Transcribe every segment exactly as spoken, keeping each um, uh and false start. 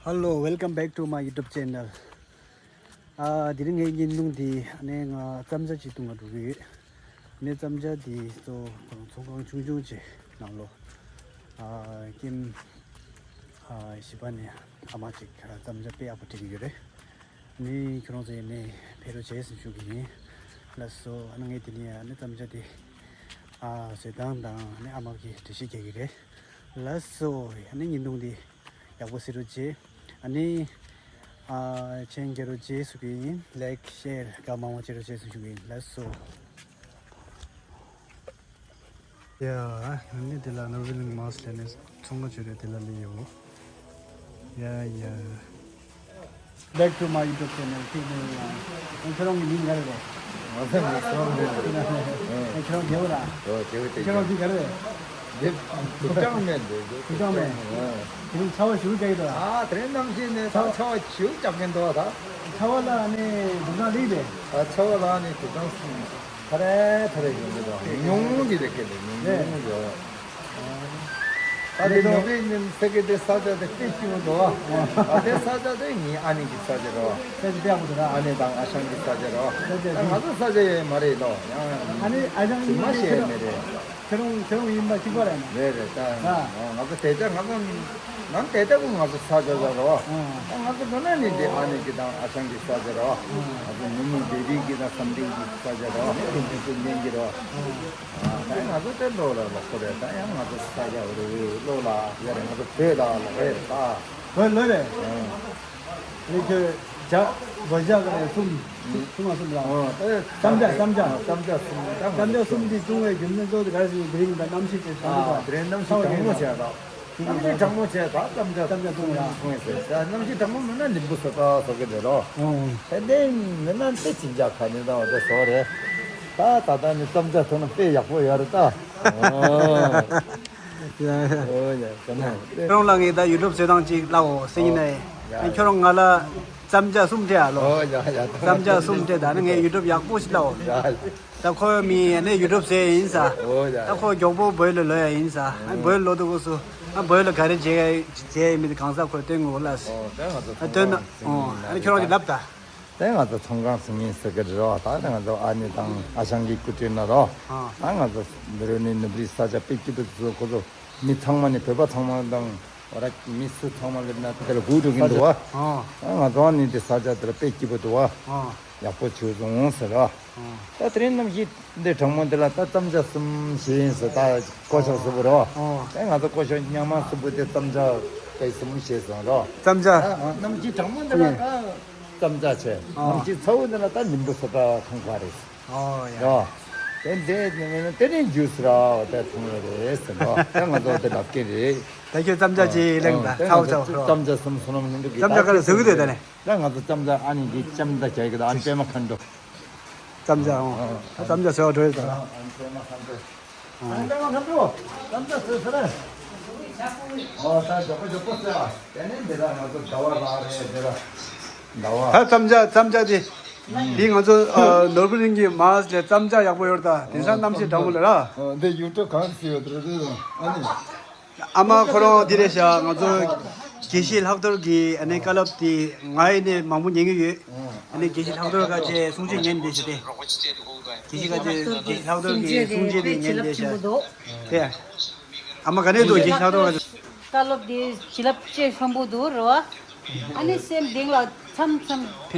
Hello, welcome back to my YouTube channel. ཨ་དེ་རིང་ངའི་བརྙན་ཐུང་འདི་ཨ་ནི་ང་བརྩམ་བྱ་ཅིག་བཏུང་བ་འགྲོ་གི་ཡོད། ཨ་ནི་བརྩམ་བྱ་འདི་གཙོ་བོ་ཁོ་རང་ཚོང་ཁང་ཆུང་ཆུང་ཅིག་ནང་ལོགས་ཨ་ཀེམ་ཨ་བཞི་པ་ནས་ཨ་མ་ཅིག་བརྩམ་བྱ་དཔེ་ཡག་པོ་སྤྲད་ཀྱི་ཡོད་རེད། ཨ་ནི་ཁྱོད་རང་ཚོ་ཡིན་ནའི་ཕེབས་རོགས་བྱེད་ཟེར་ཞུ་གི་ཡིན། ལགས་སོ། ཨ་ནི་ངས་དེ་ནས་ཨ་ནི་བརྩམ་བྱ་དེ་ཨ་བཟོ་སྟངས་དང་ཨ་ནི་ཨ་མ་གིས་འགྲེལ་བཤད་རྒྱག་གི་རེད། ལགས་སོ། ཨ་ནི་བརྙན་ཐུང་འདི་ཡག་པོ་གཟིགས་རོགས་བྱེད། ཨ་ནི་ཨ་མཆན་རྒྱག་རོགས་བྱེད་ཟེར་གྱི་ཡིན། ལའིཀ་ཤེར་དགའ་མང་མང་བྱེད་རོགས་བྱེད་ཟེར་ཞུ་གི་ཡིན། ལགས་སོ། ཡ། ཨ་ནི་དེ་ལ་ནོར་བེ་ལིང་མཱལ་ལ་ནི་ཚོང་ཁང་བྱས་རེད། དེ་ལ་སླེབས་ཡོད། ཡ་ཡ། Back to my YouTube channel. ཁྱེད་ནི་ཡང་ཁྱེད་རང་གི་མིང་ག་རེ་རེད། ང་ཚོ་མི་སོང་རེད། ཁྱེད་རང་རྒྱལ་བོ་ར། ཨོ་རྒྱལ་བོ་དེ་ཁྱེད་རང་གི་ག་རེ་རེད། དེ་དུག་ཀྲང་མེད་འདུག་དུག་ཀྲང་མེད། ཨ། དེ་རིང་ཚ་བ་ཞུ་རྒྱག་གི་འདུག་ཨ་དེ་རིང་གནམ་གཤིས་ནི་ད་ཚ་བ་ཞུ་རྒྱག་གི་འདུག་ད་ཚ་བ་ལ་ནི་དུག་ཀྲང་ལིག་རེད། ཨ་ཚ་བ་ལ་ནི་དུག་ཀྲང་ཐ་རེ་ཐ་རེ་ཡོང་གི་འདུག་ཉུང་ཉུང་གི་རེད་སྐད་ལ་ཉུང་ཉུང་ཡོད། ད་དེ་ནོ་བེ་ནིམ་ཟེར་གི་དེ་ས་ཆ་དེ་དཔེ་སྐྱིད་པོ་འདུག་ཨ་དེ་ས་ཆ་དེ་ངའི་ཨ་ནེ་གི་ས་ཆ་རེད། ས་ཆ་དཔེ་ཡག་པོ་འདུག་ཨ་ནེ་དང་ཨ་ཞང་གི་ས་ཆ་རེད། ས་ཆ་ད་ང་ཚོ་ས་ཆ་ཡོད་མ་རེད་ལོ། ཡང་ཨ་ནེ་ཨ་ཞང་ཚིག་མ་བཤད་མེད་རེད། ཁྱེད་རང་ཁྱེད་རང་ཡིན་པ་གཅིག་པ་རེད་ན། རེད་རེད། ད་ང་ཚོ་དེ་ལྟ་ང་ཚོ་ནང་དེ་ལྟ་བུ་ང་ཚོ་ས་ཆ་ཆ་རོ། ད་ང་ཚོ་འགྲོ་ན་ནི་འདི་ཨ་ནེ་གི་དང་ཨ་ཞང་གི་ས་ཆ་རོ། ང་ཚོ་ནུ་མོ་བེ་བི་གི་དང་བསམ་གྲུབ་གི་ས་ཆ་རོ། ཁྱེད་ཚོ་ཉན་གི་རོ། ད་ང་ཚོ་དེ་ལོ་ལ་ལོག་གི་རེད། ད་ཡང་ང་ཚོ་ས་ཆ་རེད། ལོ་ལ་ཡ་རེད། ང་ཚོ་བོད་ལ་ལོག་གི་རེད་ད། བོད་ལོ་རེད། ཨ་ནི་ཁྱོད་ཇ་སྒོ་ཇ་ག་རེ་གསུམ། གསུམ་མ་གསུམ་ལ། ཨོ་ད་བརྩམ་བྱ་བརྩམ་བྱ། བརྩམ་བྱ་གསུམ་ད་ང་བརྩམ་བྱ་གསུམ་འདི་བཏུང་བའི་རྒྱུ་མཚན་གཙོ་བོ་དེ་ག་རེ་ཟེར་ན་དེ་རིང་ད་གནམ་གཤིས་དེ་ཨ་དྲང་པོ་དེ་རིང་གནམ་གཤིས་དྲང་མོ་བྱས་ད། གནམ་གཤིས་དྲང་མོ་བྱས་ད་བརྩམ་བྱ་བརྩམ་བྱ་བཏུང་ཡ་བཏུང་ཡ་ཟེར། ད་གནམ་གཤིས་དྲང་མོ་མིན་ན་ལིམ་བུ་བཟོ་ད་བཟོ་གི་རེད་རོ། ཨོ་དེ་འདྲ་མིན་ན་དེ་ཅི་འཇགས་ཁ་ནི་ད་འོ་དེ་བཟོ་རེད། ད་ད་ལྟ་ནི་བརྩམ་བྱ་ཐོན་ན་དཔེ་ཡག་པོ་ཡོད་རེད་ད། ཨོ། ཡ་ཡ། ཨོ་ཡ། ཁྱོད་རང་ལ་ངས་ད་ཡུ་ཊུབ་བཟོ་སྟངས་ཅིག་ལབ་འོ་ཟེར་གྱི་ནས། ཨོ་ཡ། ཁྱོད་རང་ང་ལ་བརྩམ་བྱ་གསུམ་སྤྲད་ཨ་ལོ། ཨོ་ཡ་ཡ། བརྩམ་བྱ་གསུམ་སྤྲད། ད་ནི་ངས་ཡུ་ཊུབ་ཡག་པོ་ཞིག་ལབ་འོ། ཡ་ཡ། ད་ཁོ་མི་ཡ་ནས་ཡུ་ཊུབ་བཟོ་ཡ་ཡིན་ས། ཨོ་ཡ། ད་ཁོ་མགྱོགས་པོ་བོད་ལ་ལོག་ཡ་ཡིན་ས། ཨ་བོད་ལ་ལོག་དུས་སྐབས་སུ་ཨ་བོད་ལ་ག་རེ་བྱེད་ཡ་བྱེད་ཡ་ཡིན་མིན་དེ་གང་ཟག་ཁོས་སྟོན་དགོས་ལ་ཟེར། ཨོ་ད་ང་ཚོ་ཨ་སྟོན་ན། ཨོ་ཨ་ནི་ཁྱོད་རང་གིས་ལབ་ད། དེ་ང་ཚོ་ཚོང་ཁང་སྲུང་མཁན་ཟེར་གི་རེད་རོ། ད་ང་ཚོ་ཨ་ནེ་དང་ཨ་ཞང་གི་སྐུ་དྲིན་ལ་རོ། ཨ། ད་ང་ཚོ་འདི་རུ་ནི་ནུབ་རིའི་ས་ཆ་དཔེ་སྐྱིད་པོ་བཟོ། ཁོ་ཚོ་མི་ཚང་མ་ནི་བོད་པ་ཚང་མ་དང་འོ་ར་མི་སུ་ཚང་མ་སླེབས་ན་དེ་ལ་སྒུག་འགྲོ་གིན་འདུག་བ། ཨ། ད་ང་ཚོ་ཨ་ནི་དེ་ས་ཆ་དེ་ལ་དཔེ་སྐྱིད་པོ་འདུག་བ། ཨ། ཡག་པོ་བྱུང་སོང་ཟེར་རོ། ཨ། ད་དེ་རིང་གནམ་གཤིས་འདི་གྲང་མོ་འདི་ལ་ད་བརྩམ་བྱ་གསུམ་བཞེས་ཡིན་ཟེར། ད་ཀོ་ཤ་གསུམ་པོ་རོ། ཨ། ད་ང་ཚོ་ཀོ་ཤ་རྙིང་མ་གསུམ་པོ་དེ་བརྩམ་བྱ་དེ་གསུམ་བཞེས་སོང་རོ། བརྩམ་བྱ། ཨ། གནམ་གཤིས་གྲང་མོ་འདི་ལ་ད་བརྩམ་བྱ་བྱས། ཨ། གནམ་གཤིས་ཚ་བོ་འདི་ལ་ད་ལིམ་བུ་བཟོ་ད་འཐུང་ག་རེད། ཨོ་ཡ། རོ། དེ་འདྲས་ནི་དེ་ནི་ཇུས་ར་དེ་འཐུང་ཡོད་རེད་ཟེར་རོ། ད་ང་ཚོ་དེ་ལབ་ཀྱི་རེད། ད་ཁྱོད་བརྩམ་བྱ་ཅིག་གླེང་ད། ཨ། ཚ་བོ་ཚ་བོ་རོ། བརྩམ་བྱ་གསུམ་བཟོ་ན་མི་འདུག་གི། བརྩམ་བྱ་ག་རེ་བཟོ་གི་འདུག་ད་ནི། ད་ང་ཚོ་བརྩམ་བྱ་ཨ་ནི་འདི་བརྩམ་བྱ་རྒྱག་གི་ད། ཨ་ནི་པད་མ་མཁའ་འགྲོ། བརྩམ་བྱ་ཨོ། ཨ། ད་བརྩམ་བྱ་བཟོ་བ་འགྲོ་ཡོད་ད། ཨ་ནི་པད་མ་མཁའ་འགྲོ། ཨ་ནི་པད་མ་མཁའ་འགྲོ། བརྩམ་བྱ་བཟོས་ཟེར། ཨོ་ད་མགྱོགས་པོ་མགྱོགས་པོ་བཟོས་ཨ། དེ་ནས་འདི་ལ་ང་ཚོ་ཟླ་བ་ལ་རེད་འདི་ལ། ཟླ་བ། ད་བརྩམ་བྱ་བརྩམ་བྱ་དེ། དེ་ང་ཚོ་ཨ་ནོར་བུ་རིང་གི་མཱས་ལས་བརྩམ་བྱ་ཡག་པོ་ཡོད་ད། དེང་སང་གནམ་གཤིས་གྲང་མོ་ལ་ར། ཨ། འདི་ཡུ་ཊུབ་གང་སྲིད་ཡོད་དེ་རེད། ཨ་ནི། ཨ་མ་ཁོ་རང་འདི་རེད་ཤག་ང་ཚོ་དགེ་བཤེས་ལྷག་རྡོར་གྱི་ཨ་ནི་བཀའ་སློབ་དེ་ང་ཡིན་ནས་མང་པོ་ཉན་གྱི་ཡོད། ཨ་ནི་དགེ་བཤེས་ལྷག་རྡོར་ག་ཅེ་གསུང་ཆོས་ཉན་བསྡད་ཤག་དེ། དགེ་བཤེས་ག་ཅེ་དགེ་བཤེས་ལྷག་རྡོར་གྱི་གསུང་ཆོས་དེ་ཉན་བསྡད་ཤག་དེ། ཨ་མ་ག་ནས་འདུག་དགེ་བཤེས་ལྷག་རྡོར་ག་ཅེ། བཀའ་སློབ་དེ་བྱིན་རླབས་ཆེ་ཤོས་པོ་འདུག་རེད་བ། ཨ་ནི་སེམས་གཏིང་ལ་མཚམས་མཚམས་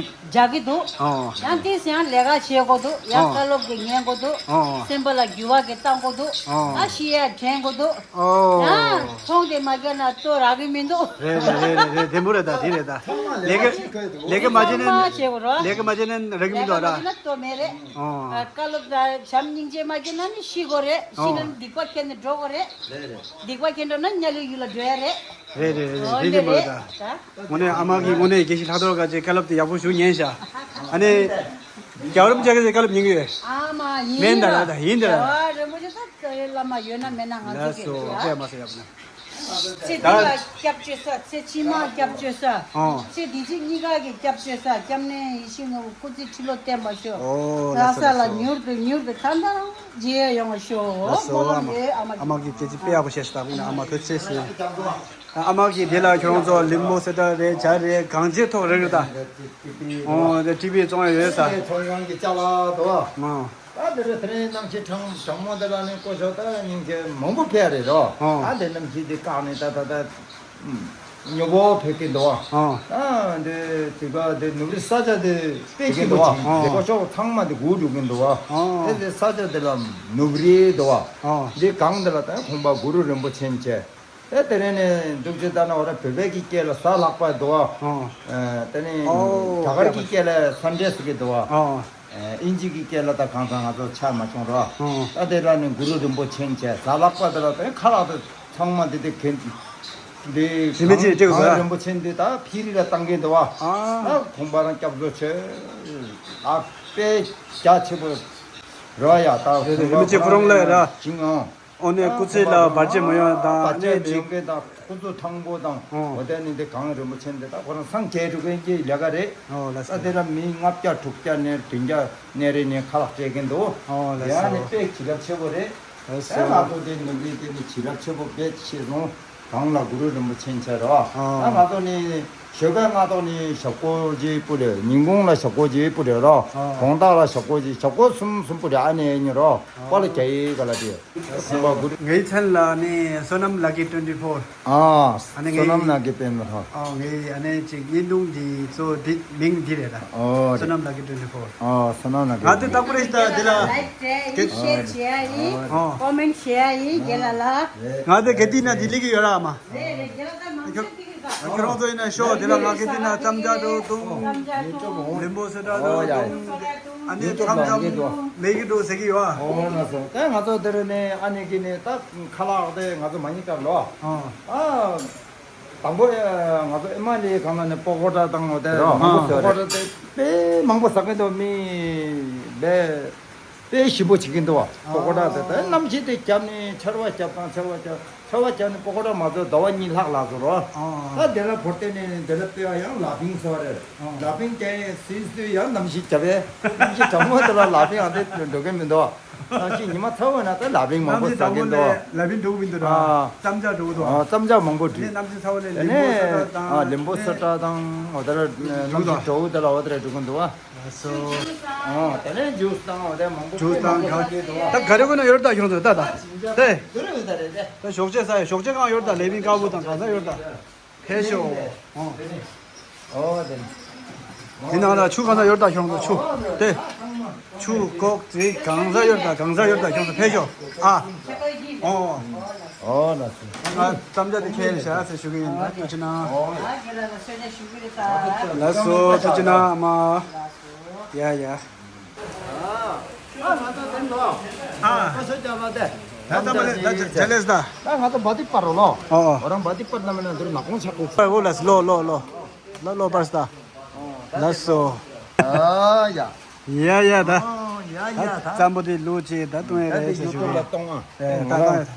འཇགས་ཀྱི་འདུག་ཨོ། ཡང་དེ་ཡང་ལས་ཀ་བྱེད་དགོས་འདུག་ཡང་ཨོ། བཀའ་སློབ་དེ་ཉན་དགོས་འདུག་ཨོ། སེམས་པ་ལ་འགྱུར་བ་གི་བཏང་དགོས་འདུག་ཨོ། ཨ་ཤི་ཡ་དྲན་དགོས་འདུག་ཨོ། ཡང་ཚོང་དེ་མ་བརྒྱབ་ན་ལྟོ་རག་གི་མི་འདུག་རེད་རེད་རེད་རེད། བདེ་མོ་རེད་ད། དེ་རེད་ད། ལས་ཀ་ལས་ཀ་མ་བྱས་ན་ཚང་མ་བྱེད་དགོས་རེད་བ། ལས་ཀ་མ་བྱས་ན་རག་གི་མི་འདུག་ད། ལས་ཀ་མ་བྱས་ན་ལྟོ་མེད་རེད། ཨོ། ཨ་བཀའ་སློབ་དང་བྱམས་སྙིང་རྗེ་མ་བྱས་ན་ནི་ཤི་དགོས་རེད། ཤི་ན་ནི་སྡིག་པ་ཁྱེར་ནས་འགྲོ་དགོས་རེད། སྡིག་པ་ཁྱེར་འགྲོ་ན་དམྱལ་བའི་ཡུལ་ལ་འགྲོ་ཡ་རེད། རེད་རེད་རེད། ཨོ་དེ་འདྲ་འདི་མ་རེད། རེད་ད། དངོས་གནས་ཨ་མ་གི་དངོས་གནས་དགེ་བཤེས་ལྷག་རྡོར་ག་ཅེ་བཀའ་སློབ་དེ་ཡག་པོ་ཞིག་ཉན་ཤག་ཨ་ནི་རྒྱལ་བ་རིན་པོ་ཆེ་ག་ཅེ་བཀའ་སློབ་ཉན་གི་ཡོད། ཨ་མ་ཡིན་མེད་ད་ད། རེད་ད། ཡིན་ད་རེད། རྒྱལ་བ་རིན་པོ་ཆེ་ད་བླ་མ་ཡོད་ན་མེད་ན་ང་ཚོ་ལགས་སོ། གི་རེད། དཔེ་མ་ཟེར་ཡག་པོ་ན། ཚེ་འདི་ལ་སྐྱབས་བཅོལ་ས། ཚེ་ཕྱི་མ་སྐྱབས་བཅོལ་ས། ཨོ། ཚེ་འདི་ཕྱི་གཉིས་ཀ་གི་སྐྱབས་བཅོལ་ས། སྐྱབས་གནས་ཡིད་བཞིན་ནོར་བུ་སྐུ་ཚེ་ཁྲི་ལོ་བརྟན་པར་ཤོག་ཨོ་ལགས་སོ་ལགས་སོ། ལྷ་ས་ལ་མྱུར་དུ་མྱུར་དུ་ཐར་ཐར་མཇལ་ཡོང་བ་ཤོག་ལགས་སོ། སྨོན་ཨ་ལམ་མ་ཡོད་ཨ་མ། ཨ་མ་གི་སྐད་ཆ་དཔེ་ཡག་པོ་བཤད་སོང་། དངོས་གནས་ཨ་མ་ཐུགས་རྗེ་ཆེ། ཨ་མ་གིས་འདི་ལ་ཁྱོད་རང་ཚོ་ལིམ་བོ་སེ་ཏྲ་རེད་བྱ་རེད་གང་ཅིའི་ཐོག་རེད་རེད་ད། ཨོ་དེ་ཊི་བི་བཙོང་ཡ་ཡོད་ས། ཚོང་ཁང་གི་ཅ་ལག་དོ། ཨོ། ད་དེ་རེད་དེ་རིང་གནམ་གཤིས་གྲང་གྲང་མོ་དེ་ལ་ནི་སྐོར་ཞོག་ད་ཉིན་གྱི་མང་པོ་ཕེབས་རེད་དོ། ཨོ། ད་དེ་གནམ་གཤིས་དེ་བཀག་ནས་ད་ད་ད། ཉོ་བོ་ཕེབས་ཀྱི་འདུག་བ། ཨོ། ད་འདི་དེ་ག་འདི་ནུབ་རི་ས་ཆ་དེ་དཔེ་སྐྱིད་པོ་ཅིག་ཨོ། སྐོར་ཞོག་ཚང་མ་དེ་སྒུག་འགྲོ་གི་འདུག་བ། ཨོ། དེ་དེ་ས་ཆ་དེ་ལ་ནུབ་རི་འདུག་བ། ཨོ། འདི་སྒང་དེ་ལ་ད་ཁོང་པ་གུ་རུ་རིན་པོ་ཆེ་མཆོད། ཨེ་དེ་རིང་ནས་འདུག་ཅེས་ལྟ་ན་འོ་ར་བོད་པའི་གི་སྐད་ལ་གཟའ་ལྷག་པ་འདུག་ཨ། ཨོ། ཨེ་དེ་ནས་ཨོ་རྒྱ་གར་གི་སྐད་ལ་སན་ཌེ་ཟེར་གི་འདུག་ཨ། ཨོ། ཨེ་ཨིན་ཇི་གི་སྐད་ལ་ད་གང་ཟག་ང་ཚོ་ཆ་མ་བྱུང་རོགས། ཨོ། ད་དེ་ལ་ནི་གུ་རུ་རིན་པོ་ཆེ་མཆོད་གཟའ་ལྷག་པ་དེ་ལ་དེ་ཁ་ལག་དེ་ཚང་མ་འདི་དེ་གན་འདི་རིན་པོ་ཆེ་གང་སྤྲད་དགོས་གང་ར། རིན་པོ་ཆེ་འདི་ད་ཕི་རི་ལ་བཏང་གི་འདུག་ཨ། ཨ། ད་ཁོང་པ་རང་སྐྱབས་བཟོ་བྱོས། ཨ་དཔེ་རྒྱ་ཆེ་པོ་རོ་ཡ་ད་རིན་པོ་ཆེ་ཁོ་རང་ལ་ར། ཅིང་ཨང་། ཨོ་ནས་སྐུ་ཚེ་ལ་བར་ཆད་མ་ཡོང་དང་བར་ཆད་ནས་མ་ཡོང་ཅིག་མཁན་དང་ཁོ་ཚོ་ཐང་པོ་དང་ཨོ། འོ་དེ་ནི་འདི་གངས་རིན་པོ་ཆེ་འདི་དག་ཁོ་རང་སངས་རྒྱས་འགྲོ་མཁན་གྱི་ལས་ཀ་རེད། ཨོ་ལགས་ད་སོ། དེ་ལ་མི་ལྔ་བརྒྱ་དྲུག་བརྒྱ་ནས་བདུན་བརྒྱ་ནས་རེ་ནས་ཁ་ལག་སྤྲད་མཁན་འདུག་ཨོ་ལགས་ཡང་ནི་སོ། དཔེ་བྱིན་རླབས་ཆེ་པོ་རེད། ལགས་ད་སོ། ང་ཚོ་དེ་ནི་འདི་དེ་ནི་བྱིན་རླབས་ཆེ་པོ་དཔེ་ཆེ་སོང་། གངས་ལ་གུ་རུ་རིན་པོ་ཆེ་མཆོད་རོ། ཨོ། ད་ང་ཚོ་ནི་ཞོགས་པའི་སྔ་ཐོག་ནི་ཞབས་སྐོར་བྱེད་པོ་རེད། ཉིན་གུང་ལ་ཞབས་སྐོར་བྱེད་པོ་རེད་རོ། ཨོ། དགོང་དག་ལ་ཞབས་སྐོར་བྱེད་ཞབས་སྐོར་གསུམ་གསུམ་པོ་རེད། ཨ་ནི་ཨེ་ཉོ་རོ། པ་ལ་རྒྱ་ཡི་ག་ལ་དེ། ཁོང་པ་གུ་རུ། ངའི་མཚན་ལ་ནི་བསོད་ནམས་ལགས་ཀྱི་ཊུ་ཝེན་ཊི་ཕོར། ཨ། ཨ་ནི་ངའི་བསོད་ནམས་ལགས་ཀྱི་དཔེ་མི་ཧོ། ཨོ་ངའི་ཨ་ནི་ཅིག་བརྙན་ཐུང་འདི་གཙོ་བོ་འདི་མིང་འདི་རེད་ད། ཨོ་རེད། བསོད་ནམས་ལགས་ཀྱི་ཊུ་ཝེན་ཊི་ཕོར། ཨོ་བསོད་ནམས་ལགས་ཀྱི། ང་དེ་ལྟ་བུ་རེད་ད་འདི་ལ། ལའིཀ་སྤྲད་ཡིན། ཨོ་ཤེར་རེད། བྱེད་ཡ་ཡིན། ཨོ། ཀོ་མེན་ཊི་བྱེད་ཡ་ཡིན་རྒན་ལགས་ལ། ང་དེ་ག་དུས་ན་འདི་ལི་གི་ཡོད་ར་མ། རེད་རེད་རྒན་ལགས་ད་མང་ཆེ་འདི་གི་ད། ཁྱོད་རང་ཚོ་ཡིན་ན་ཤོག་དེ་ལ་ང་ག་དུས་ན་རྩམ་ཇ་འགྲོ་འདུག་རྩམ་ཇ་འཐུང་། ལིམ་བོ་སེ་ཏྲ་འགྲོ་འདུག་ཨོ་ཡ་ཡ། ཨ་ནི་རྩམ་ཇ་མེད་གི་འགྲོ་ཟེར་གི་ཡོད་ཨ། ཨོ་ལགས་སོ། ད་ང་ཚོ་དེ་རུ་ནས་ཨ་ནེ་གི་ནས་ད་ཁ་ལག་དེ་ང་ཚོ་མ་ཉིད་སྐབས་ལོ། ཨ། ཨ། དང་པོ་ང་ཚོ་ཨེ་མ་ལི་གང་ལ་ནས་པོ་ཀོ་ཊ་དང་འོ་དེ་རོ། མང་པོ་ཨ། པོ་ཀོ་ཊ་དེ་དཔེ་མང་པོ་ཟ་གི་འདུག་མི་དཔེ་དཔེ་ཞིམ་པོ་བྱེད་ཀྱི་འདུག་བ། པོ་ཀོ་ཊ་དེ་དེ་གནམ་གཤིས་དེ་བརྒྱབ་ནས་ཆར་པ་བརྒྱབ་དང་ཆར་པ་བརྒྱབ། ཆར་པ་བརྒྱབ་ནས་པོ་ཀོ་ཊ་མ་ཚོ་ཟླ་བ་གཉིས་ལྷག་ལྷག་སོང་རོ། ཨ། ད་དེ་ལ་བོར་ཏེ་ནས་དེ་ལ་དཔེ་བ་ཡང་ལ་ཕིང་ཟེར་བ་རེད། ཨ། ལ་ཕིང་དེ་སུས་སུས་ཡང་གནམ་གཤིས་བརྒྱབ་པས་གནམ་གཤིས་གྲང་མོ་དེ་ལ་ལ་ཕིང་ཨ་དེ་འགྲོ་གི་མི་འདུག་གནམ་གཤིས་ཉི་མ་ཚ་བ་ན་ད་ལ་ཕིང་མང་པོ་ཟ་གི་འདུག་ལ་ཕིང་འགྲོ་གི་མི་འདུག་ཨ། རྩམ་ཇ་འགྲོ་གི་འདུག་ཨ། རྩམ་ཇ་མང་པོ་འདུག་གནམ་གཤིས་ཚ་བ་ལས་ལིམ་བོ་སེ་ཏྲ་དང་ཨ་ལིམ་བོ་སེ་ཏྲ་དང་འོ་དེ་ལ་གནམ་གཤིས་དྲོ་བོ་དེ་ལ་འོ་དེ་ལ་འགྲོ་གི་འདུག་ཨ། ལགས་སོ། ཨ། དེ་ནས་ཇུས་དང་འོ་དེ་མང་པོ་ཇུས་དང་མང་པོ་ག་ཟ་གི་འདུག་ཨ། ད་ག་རེ་དགོས་ན་ཡོད་ད་ཁྱོད་ཚོ་ད་ད་དེ། ད་ཞོགས་ཇ་ཟ་ཡ་ཞོགས་ཇ་གང་ཡོད་ད་ལ་ཕིང་དཀར་པོ་དང་གང་ཟ་ཡོད་ད། ཕེབས་ཤོག་ཨོ། ཨོ་དེ། དེ་ནང་ལ་ཆུ་གང་ཟ་ཡོད་ད་ཁྱོད་ཚོ་ཆུ་དེ། ཆུ་ཀོག་ཙི་གང་ཟ་ཡོད་ད་གང་ཟ་ཡོད་ད་ཁྱོད་ཚོ་ཕེབས་ཤོག་ཨ། ཨོ། ཨོ་ལགས་སོ། ང་རྩམ་ཇ་དེ་ཁྱེར་ཤག་ཟེར་ཞུ་གི་ཡིན་ད་ཐུགས་རྗེ་གནང་། ལགས་སོ་ཐུགས་རྗེ་གནང་ཨ་མ། ཡ་ཡ། ཨ། ད་ད་མ་ལེ་ད་ཇ་ལེས་ད། ད་ང་ཚོ་བ་ཏི་པར་རོ་ལོ། ཨོ་ཨོ། ཨོ་རང་བ་ཏི་པར་ན་མ་ན་འདིར་ནག་ཁུང་ཆག་གོ། པར་བོ་ལ་ལོ་ལོ་ལོ། ལོ་ལོ་པར་སྟ། ལགས་སོ། ཨ་ཡ། ཡ་ཡ་ད། ཨོ་ཡ་ཡ་ད། རྩམ་པོ་དེ་ལུག་ཅིག་ད་གཏོང་ཡ་རེད་ཟེར་ཞུ་གི་ཡོད།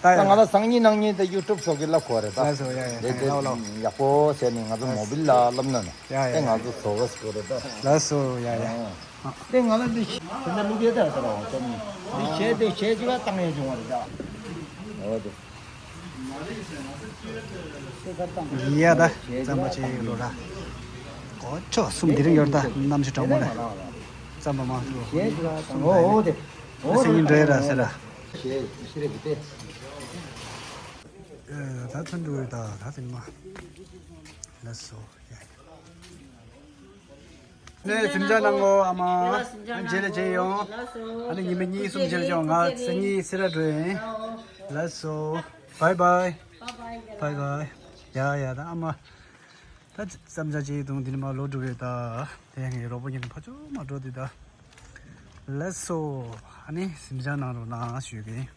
ད་ང་ལ་སང་ཉིན་གནངས་ཉིན་དེ་ཡུ་ཊུབ་བཟོ་གི་ལབ་གོ་རེད་ད། ལགས་སོ་ཡ་ཡ་ད་ལོ་ལོ། ཡག་པོ་བྱས་ནས་ང་ཚོ་མོ་བིལ་ལ་ལབ་ན་ནི། ཡ་ཡ་དེ་ང་ཚོ་བཟོ་ག་སྐོར་རེད་ད། ལགས་སོ་ཡ་ཡ། དེ་ང་ལ་འདི་ཤི་དེ་འདྲ་བླུག་ཡས་དེ་ལ་ཟེར་བ་ཙམ་འདི་བྱས་དེ་བྱས་ཅི་བ་བཏང་ཡས་བྱུང་བ་རེད་ད། འོ་དེ། ཡ་ད་རྩམ་པ་ཅིག་ལོ་ར། གོ་ཆོག་གསུམ་འདི་རིང་ཡོད་ད་གནམ་གཤིས་གྲང་མོ་རེད། རྩམ་པ་མང་ཐུག་གསུམ་ད་ཡིན། སེང་ཉིན་འགྲོ་ཡས་ར་ཟེར་ར། ད་ཐོན་འགྲོ་ཡོད་ད་ད་ཚོན་འགྲོ་ཡོད་ད། ལགས་སོ། ཡ་ཡ། ནས་གཟིམ་འཇག་གནང་གོ་ཨ་མ། རྗེས་ལ་མཇལ་ཡོང་། ཨ་ནི་ཉི་མ་གཉིས་གསུམ་རྗེས་ལ་མཇལ་ཡོང་། ང་སང་ཉིན་སེ་ར་འགྲོ་ཡིན། ལགས་སོ། བའི་བའི། བའི་བའི། ཡ་ཡ་ད་ཨ་མ། ད་རྩམ་ཇ་ཅིག་འཐུང་དེ་ནས་མར་ལོག་འགྲོ་གི་ཡོད་ད། དེ་ངའི་རོགས་པ་ཉིད་ཕར་ཕྱོགས་མར་འགྲོ་དུས་ད། ལགས་སོ། ཨ་ནི་གཟིམ་འཇག་གནང་རོགས་གནང་ཞུ་གི་ཡིན།